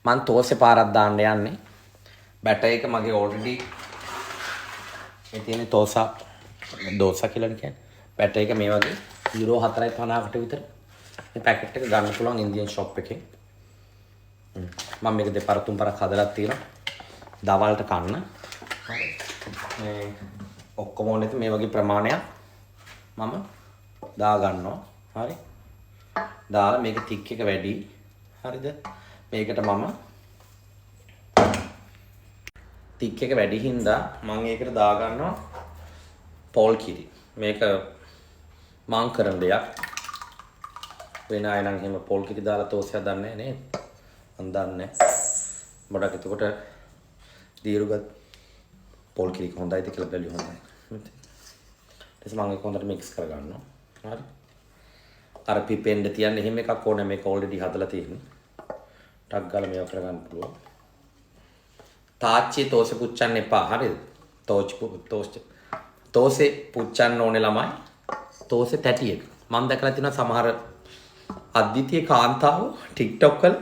මං තෝසේ පාරක් දාන්න යන්නේ. බැටර් එක මගේ ඔල්රෙඩි මේ තියෙන තෝසා දෝසා කියලා කියන්නේ. බැටර් එක මේ වගේ යුරෝ 4.50කට විතර මේ පැකට් එක ගන්න පුළුවන් ඉන්දියන් ෂොප් එකෙන්. මම මේක දෙපාර තුන් පාරක් හදලා තියෙනවා. දවල්ට කන්න. මේ ඔක්කොම ඕනේ මේ වගේ ප්‍රමාණයක් මම දා ගන්නවා. හරි. දාලා මේක තික් එක වැඩි. හරිද? මේකට මම තික් එක වැඩි හින්දා මම ඒකට දා ගන්නවා පොල් කිරි. මේක මං කරන දෙයක්. වෙන අය නම් එහෙම පොල් කිරි දාලා තෝසයක් දන්නේ නැහැ නේද? මං දන්නේ නැහැ. ගොඩක් එතකොට දීරුගත් පොල් කිරි හොඳයිද කියලා බැලුවා හොඳයි. ඊට පස්සේ මං ඒක හොඳට මික්ස් කරගන්නවා. හරි. අර පිපෙන්න තියන්න එහෙම එකක් ඕනේ මේක ඔල්රෙඩි හදලා තියෙන්නේ. ටක් ගාලා මේවා කරගන්න පුළුවන්. තාච්චියේ තෝසෙ පුච්චන්න එපා. හරිද? තෝසෙ පුච්චන්න ඕනේ ළමයි. තෝසෙ තැටියක. මං දැකලා තියෙනවා සමහර අද්විතීය කාන්තාවෝ TikTok වල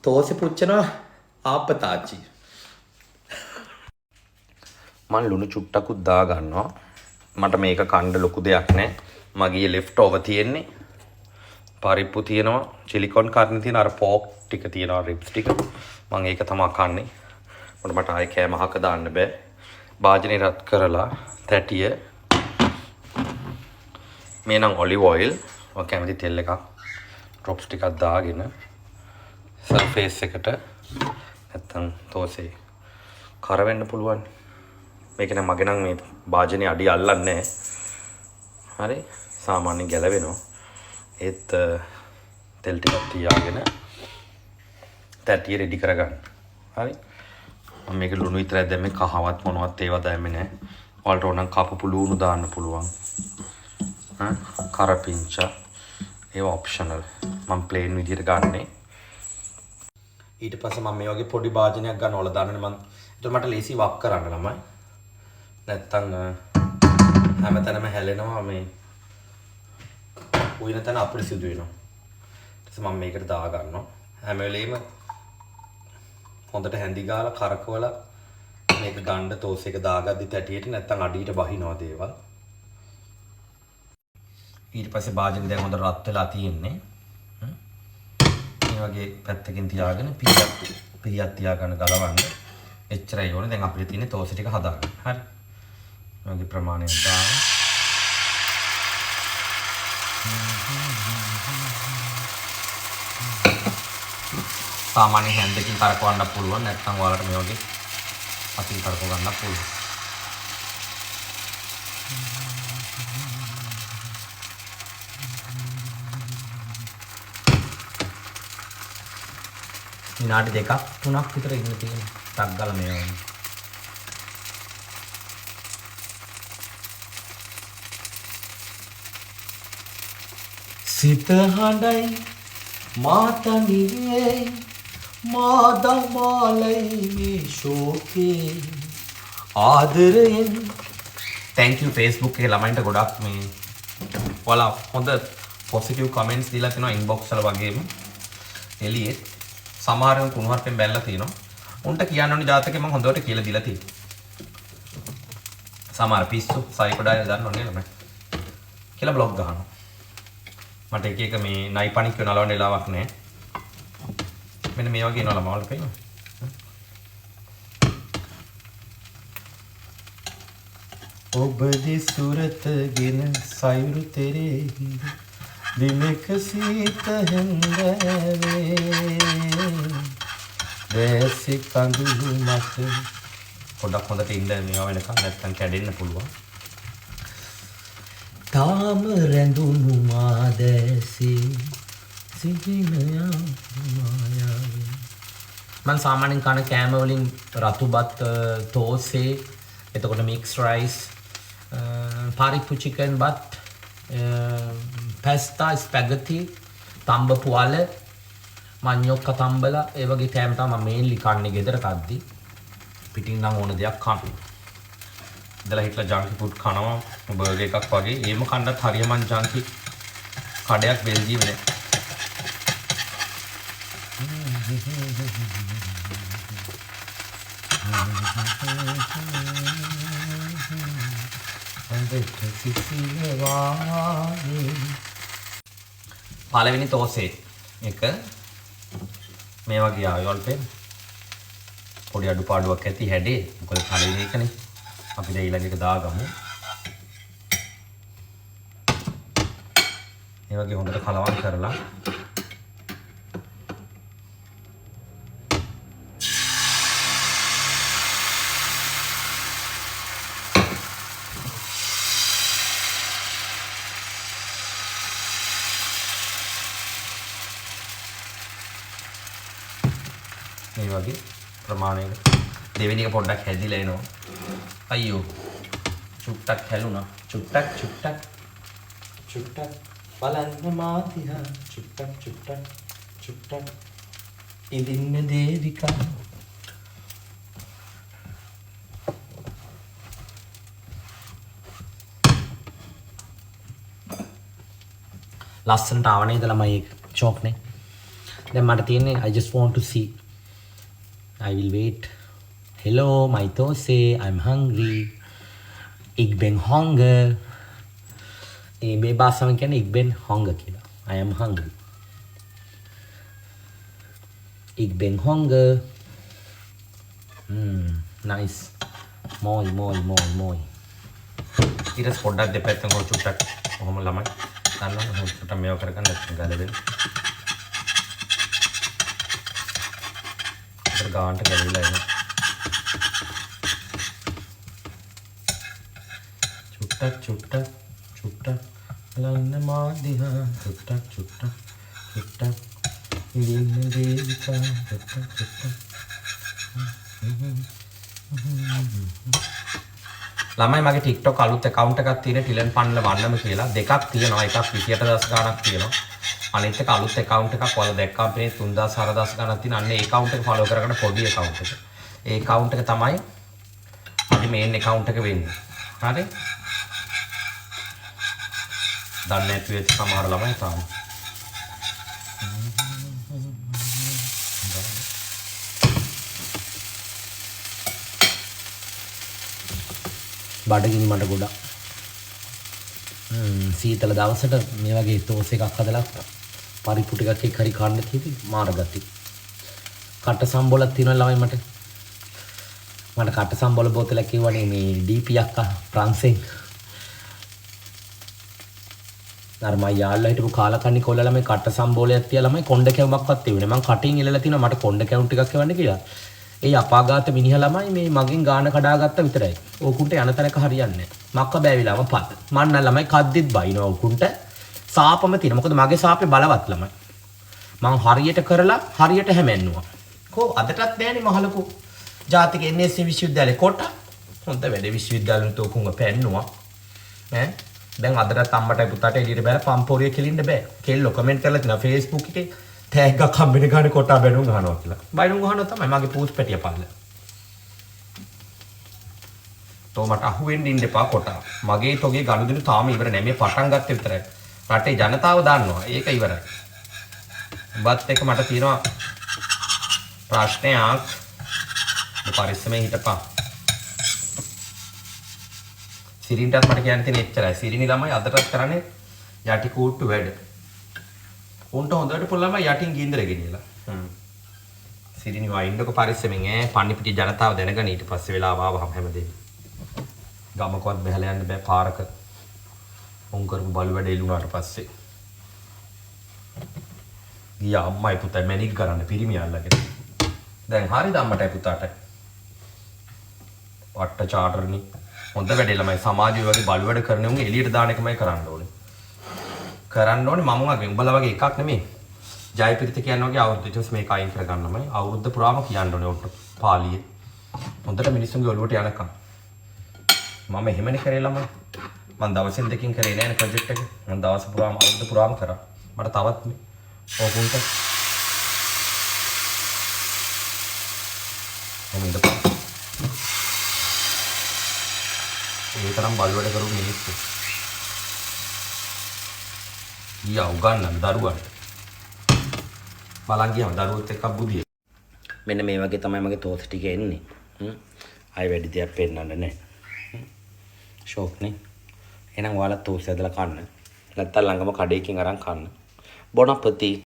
තෝසෙ පුච්චනවා ආප්ප තාච්චිය. මං ලුණු චුට්ටකුත් දා ගන්නවා. මට මේක කන්න ලොකු දෙයක් නෑ. මගේ ලෙෆ්ට් ඕවර් තියෙන්නේ. පරිප්පු තියෙනවා, චිලිකොන් කරන තියෙන අර පෝක් ටික තියෙනවා, රිබ්ස් ටික. මං ඒක තමා කන්නේ. මට ආයේ කෑම අහක දාන්න බෑ. භාජනේ රත් කරලා තැටිය මේ නම් ඔලිව් ඔයිල් ඔය කැමති තෙල් එකක් ඩ්‍රොප්ස් ටිකක් දාගෙන සර්ෆේස් එකට නැත්තම් තෝසේ කර වෙන්න පුළුවන්. මේක නම් මගේ නම් මේ භාජනේ අඩිය අල්ලන්නේ නැහැ. හරි, සාමාන්‍යයෙන් ගැලවෙනවා. ඒත් තෙල් ටිකක් තියාගෙන තැටිය රෙඩි කරගන්න. හරි, මම මේක ලුණු විතරයි දැම්මේ, කහවත් මොනවත් ඒවා දැම්මේ නැහැ. ඔයාලට ඕන නම් කපපු ලුණු දාන්න පුළුවන්. කරපිංචා ඒවා ඔප්ෂනල්. මම ප්ලේන් විදියට ගන්නෙ. ඊට පස්සේ මම මේ වගේ පොඩි භාජනයක් ගන්න ඕල දාන්නනේ මං. ඒතර මට ලේසි වක් කරන්න ළමයි. නැත්තම් හැමතැනම හැලෙනවා මේ උයන තැන අපිරිසිදු වෙනවා. ඊට පස්සේ මම මේකට දා ගන්නවා. හැම වෙලෙම හොඳට හැඳි ගාලා කරකවලා මේක ගන්න තෝස් එක දාගද්දි තැටියට නැත්තම් අඩියට බහිනවා දේවල්. ඊට පස්සේ භාජන දැන් හොඳට රත් වෙලා තියෙන්නේ. මේ වගේ පැත්තකින් තියාගෙන පිහියක් තියාගන්න ගලවන්න. එච්චරයි ඕනේ. දැන් අපිට තියෙන්නේ තෝසෙ ටික හදාගන්න. හරි. මේ වගේ ප්‍රමාණයක් දාලා සාමාන්‍ය හැන්දකින් කරකවන්න පුළුවන්, නැත්නම් ඔයාලට මේ වගේ අතින් කරකව ගන්න පුළුවන්. විනාඩි දෙකක් තුනක් විතර ඉන්න තියෙනවා. ටක් ගාලා මේ වගේ. සිත හඬයි මා තනිවේ මා දමාලයි මේ ශෝකේ ආදරයෙන්. Thank you Facebook එකේ ළමයින්ට ගොඩක් මේ ඔයාලා හොඳ පොසිටිව් කමෙන්ට්ස් දීලා තිනවා ඉන්බොක්ස් වල වගේම එළියෙත්. සමහර උන් කුණුහරුපෙන් බැලලා තිනවා. උන්ට කියන්න ඕනි ජාතකේ මං හොඳට කියලා දීලා තියෙනවා. සමහර පිස්සු සයිකෝඩාය දන්නව නේද ළමයි කියලා බ්ලොග් ගහනවා. මට එක එක මේ නයි පණික් වෙන නලවන්න වෙලාවක් නෑ. මෙන්න මේ වගේ එනවා ළමයි ඔයාලට පේනවද? ඔබ දෙසුරතගෙන සයුරු තෙරේ දිනක සීත හැන්දෑවේ දැසි කඳුළු මත. පොඩක් හොඳට ඉන්න මේවා වෙනකන් නැත්තම් කැඩෙන්න පුළුවන්. තාම රැඳුණු මා දැසේ සිහිනයා මායාවේ. මං සාමාන්‍යයෙන් කන කෑම වලින් රතු බත්, තෝසේ, එතකොට මික්ස් රයිස්, පරිප්පු චිකන් බත්, පැස්තා, ස්පැගටි, තම්බපු අල, මඤ්ඤොක්ක තම්බලා, ඒ වගේ කෑම තමයි මම මේන්ලි කන්නේ ගෙදර කද්දි. පිටින් නම් ඕන දෙයක් කනවා. ඉඳලා හිටලා ජංකි ෆුඩ් කනවා, බර්ගර් එකක් වගේ. එහෙම කන්නත් හරිය මං ජංකි කඩයක් බෙල්ජියමේ නෑ. පළවෙනි තෝසේ එක මේ වගේ ආවේ ඔල්පේ. පොඩි අඩුපාඩුවක් ඇති හැඩේ. මොකද පළවෙනි එකනේ. අපි දැන් ඊළඟ එක දාගමු. මේ වගේ හොඳට කලවම් කරලා මේ වගේ ප්‍රමාණයකට දෙවෙනි එක පොඩ්ඩක් හැදිලා එනවා. අයියෝ චුට්ටක් හැලුණා. චුට්ටක් චුට්ටක් චුට්ටක් බලන්න මා දිහා චුට්ටක් චුට්ටක් චුට්ටක් ඉඳින්න දේවිකා. ලස්සනට ආව නේද ළමයි ඒක ෂෝක් නේ. දැන් මට තියෙන්නේ I just want to see. I will wait. Hello, my those. I'm hungry. Ik ben honger. මේ භාෂාවෙන් කියන්නේ ik ben honger කියලා. I am hungry. Ik ben honger. Nice. Mooi, mooi, mooi, mooi. ඊට පස්සේ පොඩ්ඩක් දෙපැත්තෙන් කො චුට්ටක් ඔහොම ළමයි. දන්නවනේ ඔහොම චුට්ටක් මේව කරගන්න නැත්නම් ගැලවෙන. ඒකට ගානට ගැලවිලා එනවා. චුට්ටක් චුට්ටක් චුට්ටක් බලන්න මා දිහා චුට්ටක් චුට්ටක් චුට්ටක් ඉඳින්න දේවිකා චුට්ටක් චුට්ටක්. ළමයි මගේ TikTok අලුත් account එකක් තියෙන ටිලන් පන්නල වන්නම කියලා දෙකක් තියෙනවා. එකක් 28000 ගාණක් තියෙනවා. අනිත් එක අලුත් account එකක් ඔයාලා දැක්කම පේන්නේ 3000 4000 ගාණක් තියෙන. අන්න ඒ account එක follow කරගන්න පොඩි account එක. ඒ account එක තමයි මගේ main account එක වෙන්නේ. හරි? දන්නේ නැති වෙච්ච සමහර ළමයි තාම. බඩගිනි මට ගොඩක්. සීතල දවසට මේ වගේ තෝස් එකක් හදලා පරිප්පු ටිකක් එක්ක හරි කන්න තියෙදි මාර ගති. කට සම්බොලක් තියෙනවා ළමයි මට. මට කට සම්බොල බෝතලයක් කිව්වනේ මේ ඩීපී අක්කා ප්‍රංශෙන්. අර මම යාළුවා හිටපු කාලකන්ණි කොල්ල ළමයි කට සම්බෝලයක් තියා ළමයි කොණ්ඩ කැවුමක්වත් තිබුණේ. මං කටින් එලලා තිනවා මට කොණ්ඩ කැවුම් ටිකක් එවන්න කියලා. ඒ අපාගාත මිනිහා ළමයි මේ මගෙන් ගාන කඩාගත්ත විතරයි. ඕකුන්ට යන තැනක හරියන්නේ නැහැ. මක්ක බෑවිලාම පත්. මං නම් ළමයි කද්දිත් බයිනවා ඕකුන්ට. සාපම තියෙනවා. මොකද මගේ සාපේ බලවත් ළමයි. මං හරියට කරලා හරියට හැමෙන්නුවා. කෝ අදටත් නෑනේ මහලකු ජාතික NSC විශ්වවිද්‍යාලේ කොට. හොඳ වැඩ විශ්වවිද්‍යාලෙත් ඕකුන්ව පැන්නුවා. ඈ දැන් අදටත් අම්මටයි පුතාට එළියට බැලලා පම්පෝරිය කෙලින්න බෑ. කෙල්ලෝ කමෙන්ට් කරලා තිනවා Facebook එකේ ටැග් එකක් හම්බෙන ගානේ කොටා බැනුම් ගහනවා කියලා. බැනුම් ගහනවා තමයි මගේ පූස් පැටිය පල්ල. තෝ මට අහුවෙන්න ඉන්න එපා කොටා. මගේ තෝගේ ගනුදෙනු තාම ඉවර නෑ. මේ පටන් ගත්තේ විතරයි. රටේ ජනතාව දන්නවා. ඒක ඉවරයි. උඹත් එක්ක මට තියෙනවා ප්‍රශ්නයක්. ඔබ පරිස්සමෙන් හිටපන්. සිරින්ටත් මට කියන්න තියෙන එච්චරයි. සිරිනි ළමයි අදටත් කරන්නේ යටි කූට්ටු වැඩ. උන්ට හොඳට පුළුවන් ළමයි යටින් ගින්දර ගෙනියලා. සිරිනි වයින්නකො පරිස්සමෙන් ඈ පන්නිපිටි ජනතාව දැනගන්න ඊට පස්සේ වෙලාව ආවහම හැමදේම. ගමකවත් බහැලා යන්න බෑ පාරක. උන් කරපු බලු වැඩ එළුණාට පස්සේ. ගියා අම්මයි පුතයි මැනික් කරන්න පිරිමි අල්ලගෙන. දැන් හරිද අම්මටයි පුතාටයි? පට්ට චාටර්නි. හොඳ වැඩේ ළමයි සමාජය වගේ බලු වැඩ කරන උන් එළියට දාන එකමයි කරන්න ඕනේ. කරන්න ඕනේ මම වගේ උඹලා වගේ එකක් නෙමෙයි. ජයපිරිත කියන වගේ අවුරුදු ඊට පස්සේ මේක අයින් කරගන්න ළමයි. අවුරුද්ද පුරාම කියන්න ඕනේ උන්ට පාලියේ. හොඳට මිනිස්සුන්ගේ ඔළුවට යනකම්. මම එහෙමනේ කරේ ළමයි. මං දවසෙන් දෙකකින් කරේ නෑනේ ප්‍රොජෙක්ට් එක. මං දවස පුරාම අවුරුද්ද පුරාම කරා. මට තවත් මේ ඕකුන්ට මම ඉඳපන්. ඒ තරම් බලු වැඩ කරපු මිනිස්සු. ගියා උගන්නන්න දරුවන්ට. බලන් ගියාම දරුවොත් එක්ක බුදිය. මෙන්න මේ වගේ තමයි මගේ තෝස ටික එන්නේ. ආයෙ වැඩි දෙයක් පෙන්නන්න නෑ. ෂෝක් නේ. එහෙනම් ඔයාලා තෝස ඇදලා කන්න. නැත්තම් ළඟම කඩේකින් අරන් කන්න. බොන අපති.